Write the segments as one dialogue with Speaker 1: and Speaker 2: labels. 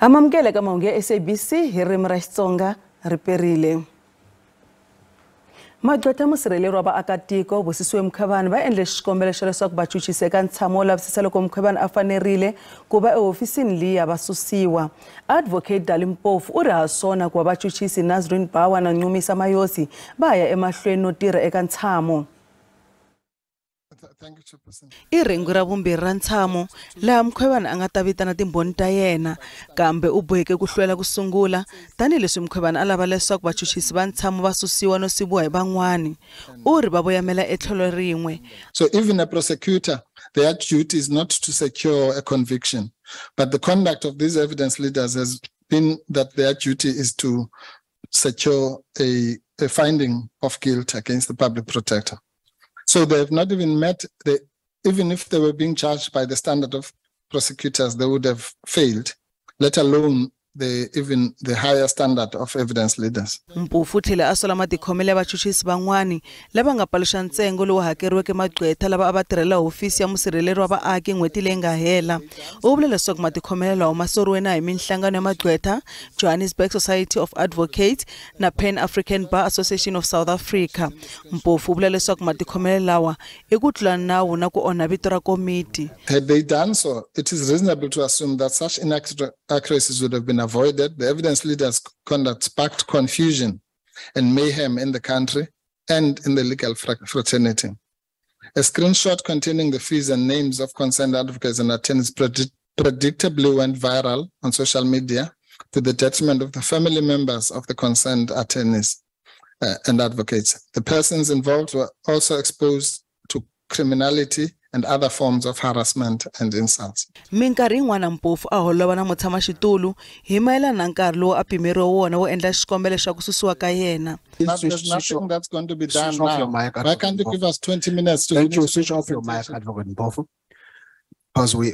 Speaker 1: Amamukele ka mahungu ya SABC hi ririmi ra Xitsonga riperile. Magqwetha musirheleri wa vaakatiko Busisiwe Mkhwebane va endle xikombelo xa leswaku va chuchisa eka ntshamo wo lavisisa loko Mkhwebane a fanerile ku va ehofisini liya va susiwa. Advocate Dali Mpofu u ri ha swona ku va vachuchisi Nazreen Bawa na Ncumisa Mayosi va ya emahlweni no tirha eka ntshamo. I rhengu ra vumbirhi ra ntshamo laha Mkhwebane a nga ta vitana timbhoni ta yena, kambe u boheke ku hlwela ku sungula tanihileswi Mkhwebane a lava leswaku vachuchisi va ntshamo va susiwa no siviwa hi van'wani. U ri va voyamela etlhelo rin'we.
Speaker 2: So even a prosecutor, their duty is not to secure a conviction, but the conduct of these evidence leaders has been that their duty is to secure a finding of guilt against the public protector. So they have not even met, even if they were being charged by the standard of prosecutors, they would have failed, let alone even the higher standard of evidence leaders.
Speaker 1: Mpofu tlhele a sola matikhomelo ya vachuchisi van'wani lava nga paluxa ntsengo lowu hakeriweke magqwetha lava a va tirhela hofisi ya musirheleri wa vaaki n'hweti leyi nga hela. U vule leswaku matikhomelo lawa ma soriwe na hi minhlangano ya magqwetha, Johannesburg Society of Advocates na Pan African Bar Association of South Africa. Mpofu u vule leswaku matikhomelo lawa i ku tlula nawu na ku onha vito ra komiti.
Speaker 2: Had they done so, it is reasonable to assume that such inaccuracies would have been avoided. The evidence leaders' conduct sparked confusion and mayhem in the country and in the legal fraternity. A screenshot containing the fees and names of concerned advocates and attorneys predictably went viral on social media to the detriment of the family members of the concerned attorneys and advocates. The persons involved were also exposed to criminality and other forms of harassment and insults.
Speaker 1: Minkarhi yin'wana Mpofu a holova na mutshamaxitulu hi mayelana na nkarhi lowu a pimeriwe wona wo endla xikombelo xa ku susiwa ka yena.
Speaker 2: There's nothing that's going to be done now. Why can't you give us 20 minutes to
Speaker 3: Thank you. Switch off your mic, Advocate Mpofu. Because we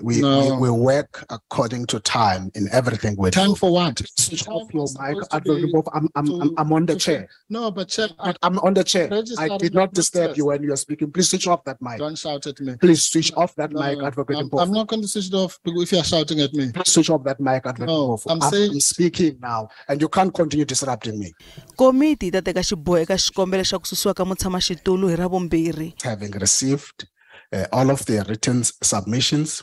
Speaker 3: work according to time in everything we do.
Speaker 2: Time for what?
Speaker 3: Switch off your mic, Advocate Mpofu. I'm on the chair.
Speaker 2: No, but chair,
Speaker 3: I'm on the chair. I did not disturb you when you are speaking. Please switch off that mic.
Speaker 2: Don't shout at me.
Speaker 3: Please switch off that mic, Advocate Mpofu.
Speaker 2: I'm not going to switch it off if you are shouting at me.
Speaker 3: Please switch off that mic, Advocate Mpofu. I'm speaking now, and you can't continue disrupting me.
Speaker 1: Komiti yi ta teka xiboho eka xikombelo xa ku susiwa ka mutshamaxitulu hi Ravumbirhi.
Speaker 3: Having received all of the written submissions,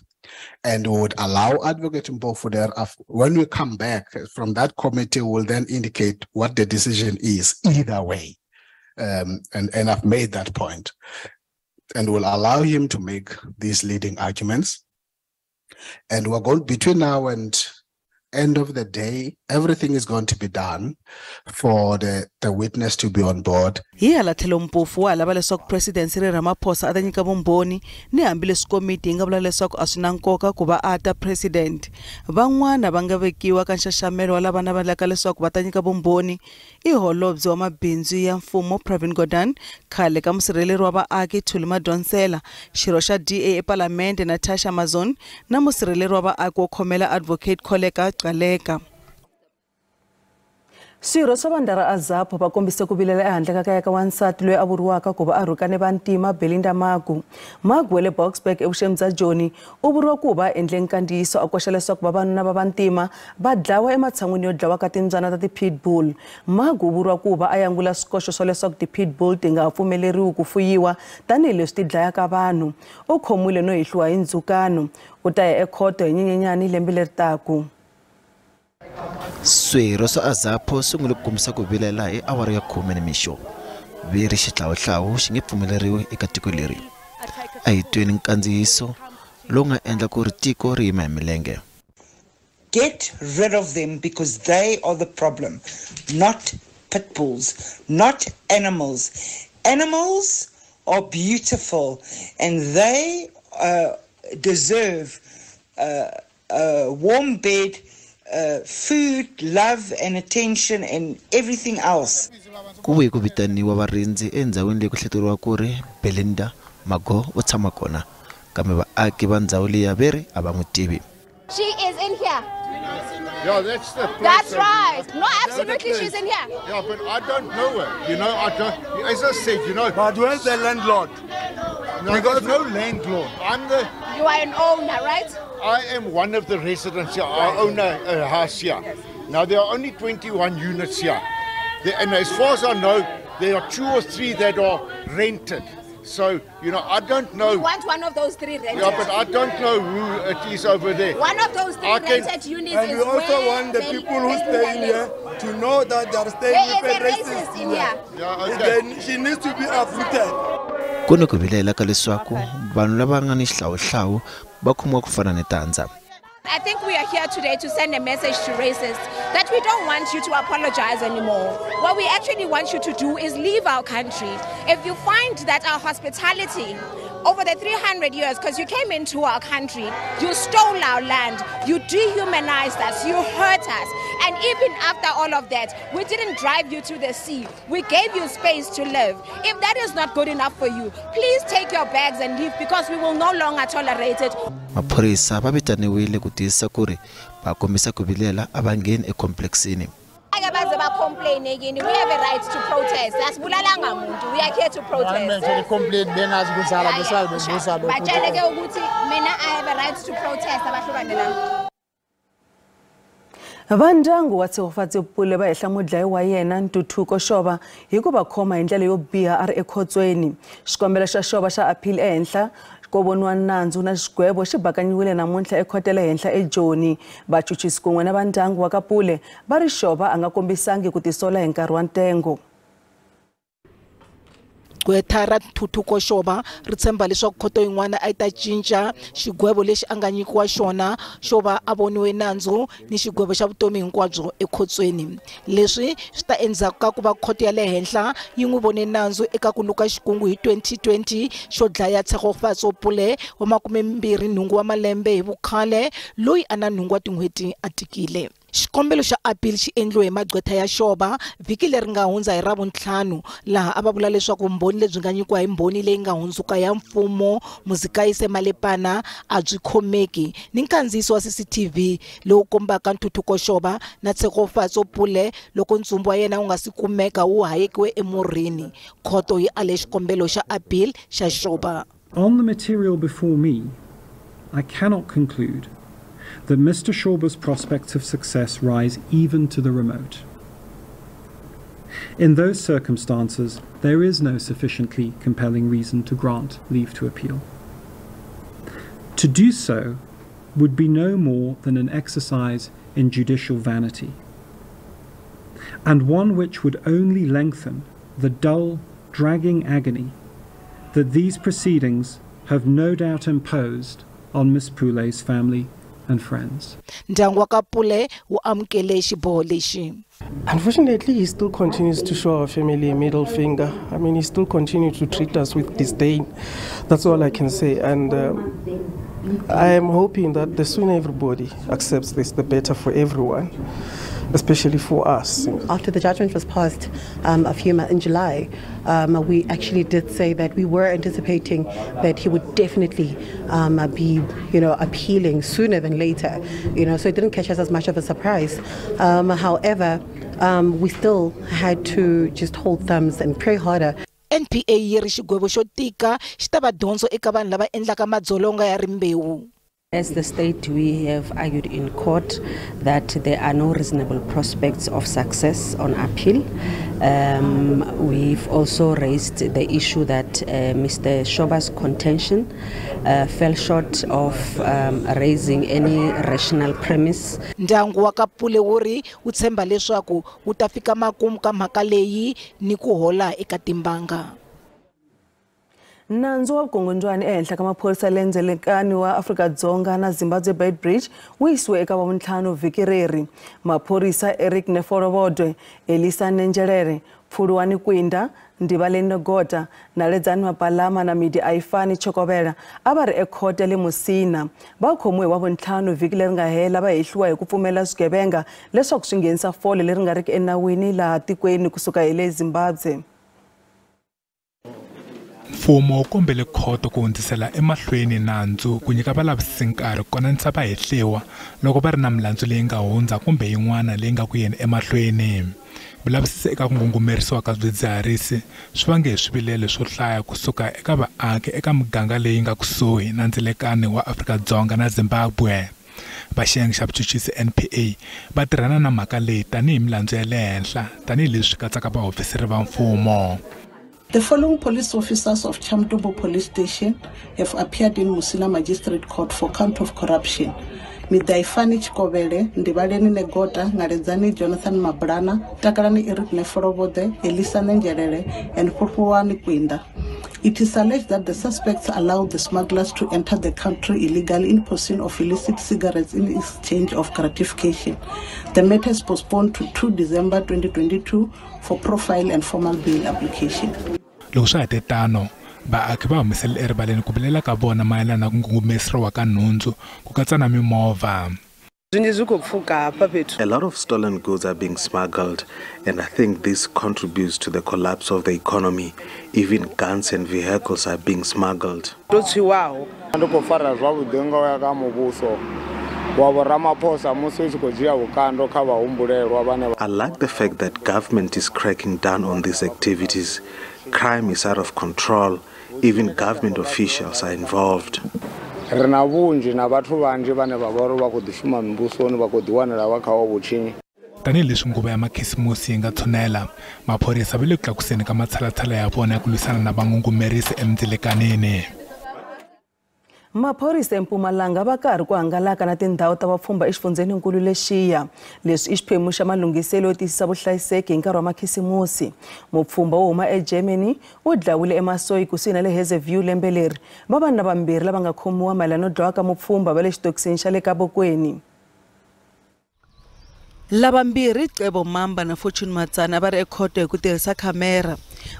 Speaker 3: and would allow Advocate Mpofu thereafter. When we come back from that committee, will then indicate what the decision is either way. And I've made that point. And will allow him to make these leading arguments. And we're going between now and end of the day, everything is going to be done for the witness to be on board.
Speaker 1: Hi hala tlhelo Mpofu wa lava leswaku President Cyril Ramaphosa a ta nyika vumbhoni ni hambileswi komiti yi nga vula leswaku a swi na nkoka ku va a ta president. Van'wana va nga vekiwa ka nxaxamelo wa lava navelaka leswaku va ta nyika vumbhoni i holobye wa mabindzu ya mfumo Pravin Gordhan, khale ka musirheleri wa vaaki Thuli Madonsela, xirho xa DA ePalamende Natasha Mazzone na musirheleri wa vaaki wo khomela Advocate Kholeka Gcaleka. Swirho swa vandla ra AZAPO va kombise ku vilela ehandle ka kaya ka wansati loyi a vuriwaka ku va a rhukane vantima Belinda Magu. Magu wa le Boksburg evuxeni bya Joni u vuriwa ku va endle nkandziyiso a koxa leswaku vavanuna va vantima va dlawa ematshan'wini yo dlawa ka timbyana ta ti-pitbull. Magu u vuriwa ku va a yangula swikoxo swa leswaku ti-pitbull ti nga pfumeleriwi ku fuyiwa tanihileswi ti dlayaka vanhu. U khomiwile no hehliwa hi ndzhukano. U ta ya ekhoto hi Nyenyenyani lembe leri taka.
Speaker 4: Swirho swa AZAPO swi sungule ku kombisa ku vilela hi awara ya 10 nimixo. Vi ri xihlawuhlawu xi nge pfumeleriwi eka tiko leri. A hi tweni nkandziyiso lowu nga endla ku ri tiko ri yima hi milenge.
Speaker 5: Get rid of them because they are the problem, not pit bulls, not animals. Animals are beautiful and they deserve a warm bed, food, love and attention and everything else.
Speaker 4: Ku vuye ku vitaniwa varindzi endhawini leyi ku hleteriwa ku ri Belinda Mago u tshama kona, kambe vaaki va ndhawu liya ve ri a va n'wi tivi.
Speaker 6: She is in here.
Speaker 7: Yeah, that's the place.
Speaker 6: That's right. No, absolutely, she's in here.
Speaker 7: Yeah, but I don't know her. You know, I don't. As I said, you know.
Speaker 8: But where's the landlord?
Speaker 7: No, there's no landlord.
Speaker 6: You are an owner, right?
Speaker 7: I am one of the residents here. I own a house here.
Speaker 6: Yes.
Speaker 7: Now, there are only 21 units here. And as far as I know, there are 2 or 3 that are rented. So, you know, I don't know.
Speaker 6: You want one of those 3 rented.
Speaker 7: Yeah, but I don't know who it is over there.
Speaker 6: One of those 3 rented units.
Speaker 8: And we also want the people who stay in here to know that they are staying with a racist
Speaker 6: in here.
Speaker 7: Yeah, okay.
Speaker 8: Then she needs to be uprooted.
Speaker 4: Ku ni ku vilela ka leswaku vanhu lava nga ni xihlawuhlawu va khomiwa ku fana ni tandza.
Speaker 6: I think we are here today to send a message to racists that we don't want you to apologize anymore. What we actually want you to do is leave our country. If you find that our hospitality over the 300 years, because you came into our country, you stole our land, you dehumanized us, you hurt us. And even after all of that, we didn't drive you to the sea. We gave you space to live. If that is not good enough for you, please take your bags and leave, because we will no longer tolerate it.
Speaker 4: Maphorisa va vitaniwile ku tiyisisa ku ri va kombisa ku vilela a va ngheni ekhomplekisini.
Speaker 6: We have a right to protest. Asibulalanga muntu. We are here to protest. Batshele ukuthi mina I have a right to protest. Abahlukane nami.
Speaker 1: Vandyangu wa Tshegofatso Pule va hehla mudlayi wa yena Ntuthuko Shoba hi ku va khoma hi ndlela yo biha a ri ekhotsweni. Xikombelo xa Shoba xa appeal ehenhla ko voniwa nandzu na xigwevo xi bakanyiwile namuntlha ekhoto ya le henhla eJoni. Vachuchisi kun'we na vandyangu wa ka Pule va ri Shoba a nga kombisangi ku tisola hi nkarhi wa ntengo.
Speaker 9: Gqwetha ra Ntuthuko Shoba ri tshemba leswaku khoto yin'wana a yi ta cinca xigwevo lexi a nga nyikiwa xona xo va a voniwe nandzu ni xigwevo xa vutomi hinkwabyo ekhotsweni. Leswi swi ta endzhaku ka ku va khoto ya le henhla yi n'wi vone nandzu eka ku luka xikungu hi 2020 xo dlaya Tshegofatso Pule wa 28 wa malembe hi vukhale, loyi a na 8 wa tin'hweti a tikile. Xikombelo xa appeal xi endliwe hi magqwetha ya Shoba vhiki leri nga hundza hi Ravuntlhanu, laha a va vula leswaku vumbhoni lebyi nga nyikiwa hi mbhoni leyi nga hundzuka ya mfumo Muzikayise Malephane a byi khomeki ni nkandziyiso wa CCTV lowu kombaka Ntuthuko Shoba na Tshegofatso Pule loko ntsumbu wa yena wu nga si kumeka wu hayekiwe emurhini. Khoto yi ale xikombelo xa appeal xa Shoba.
Speaker 10: On the material before me, I cannot conclude that Mr. Shoba's prospects of success rise even to the remote. In those circumstances, there is no sufficiently compelling reason to grant leave to appeal. To do so would be no more than an exercise in judicial vanity, and one which would only lengthen the dull, dragging agony that these proceedings have no doubt imposed on Ms. Pule's family and friends.
Speaker 9: Ndyangu wa ka Pule wu amukele xiboho lexi.
Speaker 11: Unfortunately, he still continues to show our family a middle finger. I mean, he still continues to treat us with disdain. That's all I can say. And I am hoping that the sooner everybody accepts this, the better for everyone, especially for us.
Speaker 12: After the judgment was passed a few months in July, we actually did say that we were anticipating that he would definitely be, appealing sooner than later. So it didn't catch us as much of a surprise. However, we still had to just hold thumbs and pray harder.
Speaker 9: NPA yi ri xigwevo xo tika xi ta va dyondzo eka vanhu lava endlaka madzolonga ya rimbewu.
Speaker 13: As the state, we have argued in court that there are no reasonable prospects of success on appeal. We've also raised the issue that Mr. Shoba's contention fell short of raising any rational premise.
Speaker 9: Ndyangu wa ka Pule wu ri wu tshemba leswaku wu ta fika makumu ka mhaka leyi ni ku hola eka timbanga.
Speaker 1: Nandzu wa vukungundzwani ehenhla ka maphorisa le ndzelekani wa Afrika-Dzonga na Zimbabwe Beitbridge wu yisiwe eka Wavuntlhanu vhiki reri. Maphorisa Eric Nefolovhodwe, Elisa Nenzhelele, Pfuluwani Kwinda, Ndibaleni Nogota, Naledzani Mapalama na Midi Aifani Chokovela a va ri ekhoto ya le Musina. Va khomiwe hi Wavuntlhanu vhiki leri nga hela va hehliwa hi ku pfumela swigevenga leswaku swi nghenisa fole leri nga riki enawini laha tikweni kusuka hi le Zimbabwe.
Speaker 14: Mfumo wu kombele khoto ku hundzisela emahlweni nandzu ku nyika valavisisi nkarhi ku konanisa vahehliwa loko va ri na milandzu leyi nga hundza kumbe yin'wana leyi nga ku yeni emahlweni. Vulavisisi eka ku ngungumerisiwa ka swidzidziharisi swi vange hi swivilelo swo hlaya kusuka eka vaaki eka miganga leyi nga kusuhi na ndzilekano wa Afrika-Dzonga na Zimbabwe. Va xiyenge xa vuchuchisi NPA va tirhana na mhaka leyi tanihi milandzu ya le henhla tanihileswi katsaka vaofisiri va mfumo.
Speaker 15: The following police officers of Chamtumbo Police Station have appeared in Musina Magistrate Court for count of corruption. Midaifani Chikovele, Ndibaleni Negota, Ngaledzani Jonathan Mabrana, Takalani Eric Neforobode, Elisa Nenjelele, and Furfuani Kwinda. It is alleged that the suspects allowed the smugglers to enter the country illegally in possession of illicit cigarettes in exchange of gratification. The matter is postponed to 2 December 2022 for profile and formal bail application.
Speaker 14: Loko swa ha te tano, vaaki va humesele erivaleni ku vilela ka vona mayelana na ku ngungumeseriwa ka nhundzu ku katsa na mimovha.
Speaker 16: A lot of stolen goods are being smuggled, and I think this contributes to the collapse of the economy. Even guns and vehicles are being smuggled.
Speaker 17: A
Speaker 16: I like the fact that government is cracking down on these activities. Crime is out of control. Even government officials are involved.
Speaker 17: Ri na vhunzhi na vhathu vhanzhi vhane vha vha uri vha khou ḓi shuma muvhusoni vha khou ḓiwanela vha kha wa vhutshinyi.
Speaker 14: Tanihileswi nguva ya makhisimusi yi nga tshunela, maphorisa va le ku tlakuseni ka matshalatshala ya vona ya ku lwisana na vangungumerisi emindzilekanini.
Speaker 1: Maphorisa eMpumalanga va karhi ku hangalaka na tindhawu ta vapfhumba exifundzheninkulu lexiya. Leswi i xiphemu xa malunghiselo yo tiyisisa vuhlayiseki hi nkarhi wa makhisimusi. Mupfhumba wo huma eGermany u dlawile eMasoyi kusuhi na le Hazyview lembe leri. Vavanuna vambirhi lava nga khomiwa mayelana no dlawa ka mupfhumba va le xitokisini xa le Kabokweni. Lavambirhi Cebo Mamba na Fortune Matsana va ri ekhoto hi ku tirhisa khamera.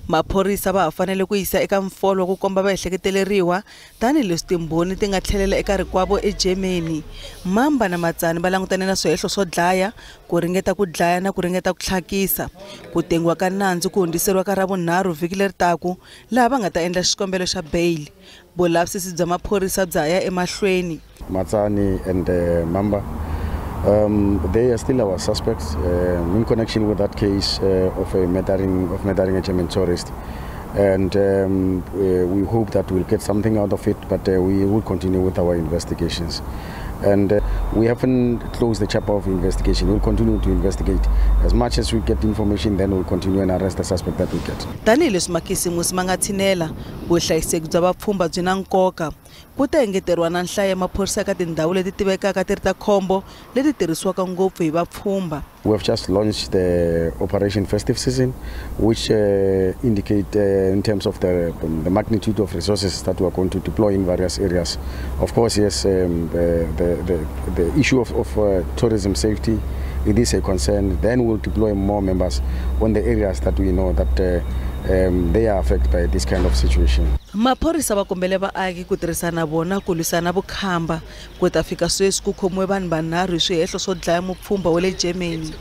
Speaker 1: Maphorisa va ha fanele ku yisa eka mfolo ku komba va ehleketeleriwa tanihileswi timbhoni ti nga tlhelela eka rikwavo eGermany. Mamba na Matsani va langutane na swihehlo swo dlaya, ku ringeta ku dlaya na ku ringeta ku tlhakisa. Ku tengiwa ka nandzu ku hundziseriwa ka Ravunharhu vhiki leri taka, laha va nga ta endla xikombelo xa bail. Vulavisisi bya maphorisa bya ya emahlweni.
Speaker 18: Matsani and Mamba, they are still our suspects in connection with that case of murdering a German tourist, and we hope that we'll get something out of it. But we will continue with our investigations, and we haven't closed the chapter of investigation. We'll continue to investigate. As much as we get information, then we'll continue and arrest the suspect that we get.
Speaker 1: Tanihileswi makhisimusi ma nga tshinela, vuhlayiseki bya vapfhumba byi na nkoka. Ku ta engeteriwa na nhlayo ya maphorisa eka tindhawu leti tivekaka ti ri ta khombo leti tirhisiwaka ngopfu hi vapfhumba.
Speaker 18: We have just launched the Operation Festive Season, which indicate in terms of the magnitude of resources that we are going to deploy in various areas. Of course, yes, the issue of tourism safety, it is a concern. Then we'll deploy more members on the areas that we know that they are affected by this kind of situation.
Speaker 1: Maphorisa va kombele vaaki ku tirhisana na vona ku lwisana vukhamba. Ku ta fika sweswi ku khomiwe vanhu vanharhu hi swihehlo swo dlaya mupfhumba wa le Germany.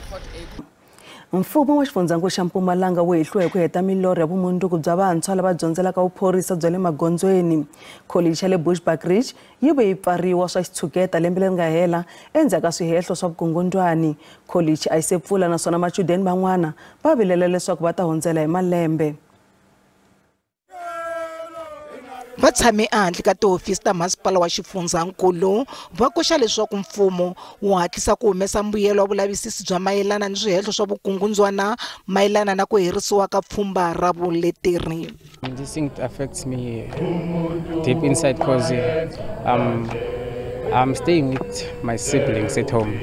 Speaker 1: Mfumo wa xifundzankulu xa Mpumalanga wu hehliwe hi ku heta milorho ya vumundzuku bya vantshwa lava dyondzelaka vuphorisa bya le magondzweni. Kholichi ya le Bushbuckridge yi ve yi pfariwa swa xitshuketa lembe leri nga hela endzhaku ka swihehlo swa vukungundzwani. Kholichi a yi se pfula naswona machudeni van'wana va vilela leswaku va ta hundzela hi malembe.
Speaker 9: Va tshame ehandle ka tihofisi ta masipala wa xifundzankulu va koxa leswaku mfumo wu hatlisa ku humesa mbuyelo wa vulavisisi bya mayelana ni swihehlo swa vukungundzwana mayelana na ku herisiwa ka pfhumba ra vuleteri.
Speaker 19: This thing affects me deep inside because I'm staying with my siblings at home.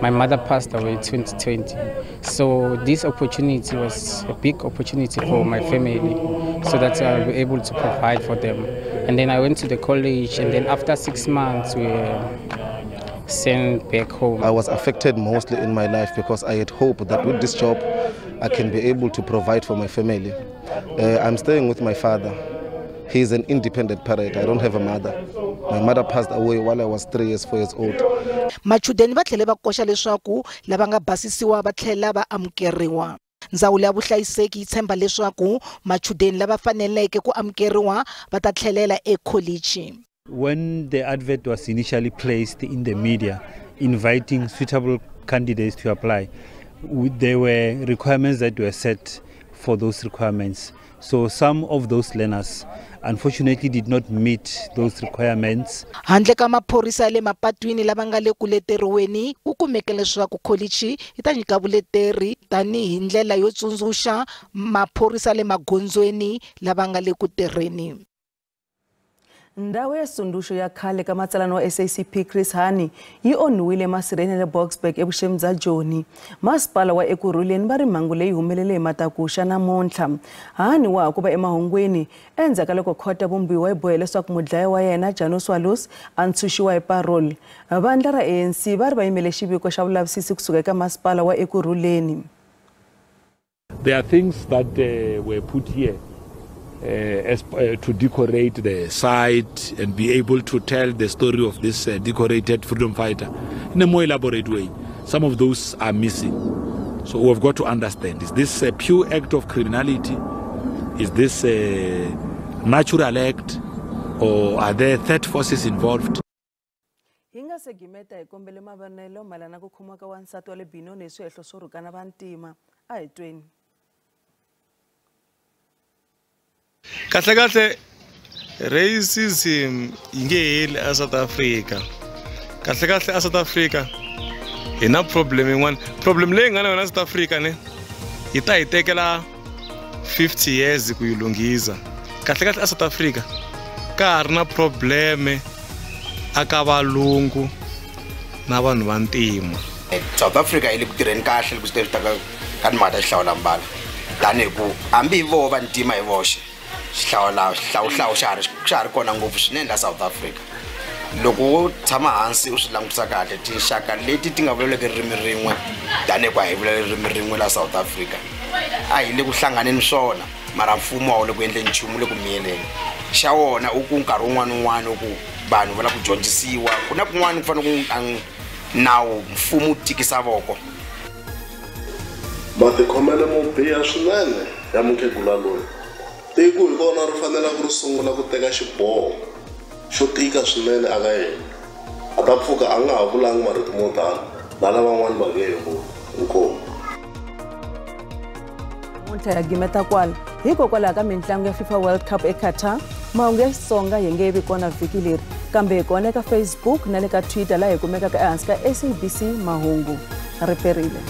Speaker 19: My mother passed away in 2020. So this opportunity was a big opportunity for my family so that I'll be able to provide for them. And then I went to the college, and then after 6 months we were sent back home.
Speaker 20: I was affected mostly in my life because I had hope that with this job I can be able to provide for my family. I'm staying with my father. He is an independent parent. I don't have a mother. My mother passed away while I was 3 years, 4 years old.
Speaker 9: Machudeni va tlhele va koxa leswaku lava nga basisiwa va tlhela va amukeriwa. Ndzawulo ya vuhlayiseki yi tshemba leswaku machudeni lava faneleke ku amukeriwa va ta tlhelela ekholichi.
Speaker 21: When the advert was initially placed in the media, inviting suitable candidates to apply, There were requirements that were set for those requirements. So some of those learners unfortunately did not meet those requirements.
Speaker 9: Handle ka maphorisa ya le mapatwini lava nga le ku leteriweni ku kumeke leswaku kholichi yi ta nyika vuleteri tanihi ndlela yo tsundzuxa maphorisa le magondzweni lava nga le ku tirheni.
Speaker 1: Ndhawu ya xitsundzuxo ya khale ka matsalana wa SACP Chris Hani yi onhiwile emasirheni ya le Boksburg evuxeni bya Joni. Masipala wa Ekurhuleni va ri mhangu leyi humelele hi matakuxa namuntlha. Hani wa ha ku va emahungwini endzhaku ka loko khoto ya vumbiwa yi bohe leswaku mudlayi wa yena Janusz Walus a ntshunxiwa hi parole. Vandla ra ANC va ri va yimele xiviko xa vulavisisi kusuka eka masipala wa Ekurhuleni.
Speaker 2: There are things that were put here to decorate the site and be able to tell the story of this decorated freedom fighter in a more elaborate way. Some of those are missing. So we've got to understand, is this a pure act of criminality? Is this a natural act? Or are there third forces involved?
Speaker 1: Hi nga se gimeta hi kombele mavonelo mayelana ku khomiwa ka wansati wa le Benoni hi swihehlo swo rhukana vantima. A hi tweni.
Speaker 22: Kahle kahle racism yi nge heli a South Africa. Kahle kahle a South Africa hi na problem yin'wana. Problem leyi nga na yona South Africa ne yi ta hi tekela 50 years ku yi lunghisa. Kahle kahle a South Africa ka ha ri na probleme aka valungu na vanhu va ntima.
Speaker 23: South Africa yi le ku tirheni kahle loko swi ta ka timhaka ta xihlawulambala tanihi ku hambi hi voho va ntima hi voxe xihlawuhlawu xa ha ri kona ngopfu swinene la South Africa. Loko wo tshama hansi u swi langutisa kahle tinxaka leti ti nga vulavuleki ririmi rin'we tanihi ku a hi vulavula ririmi rin'we la South Africa a hi le ku hlanganeni swona mara mfumo a wu le ku endleni nchumu le ku miyeleni xa wona u ku nkarhi wun'wana wun'wana ku vanhu va lava ku dyondzisiwa ku na kun'wana ku fanele ku nawu mfumo wu tikisa voko.
Speaker 24: Matikhomelo mo biha swinene ya mukhegula loyi tiko hi kona ri fanele ku ri sungula ku teka xiboho xo tika swinene aka yena a ta pfuka a nga ha vulangi marito mo tala na lavan'wana va nge he vuli inkomu.
Speaker 1: Namuntlha ya gimeta kwala hikokwalaho ka mitlangu ya FIFA World Cup eQatar. Mahungu ya Xitsonga yi nge vi kona vhiki leri kambe hi kona eka Facebook na le ka Twitter laha hi kumekaka ehansi ka SABC Mahungu. Ri perile.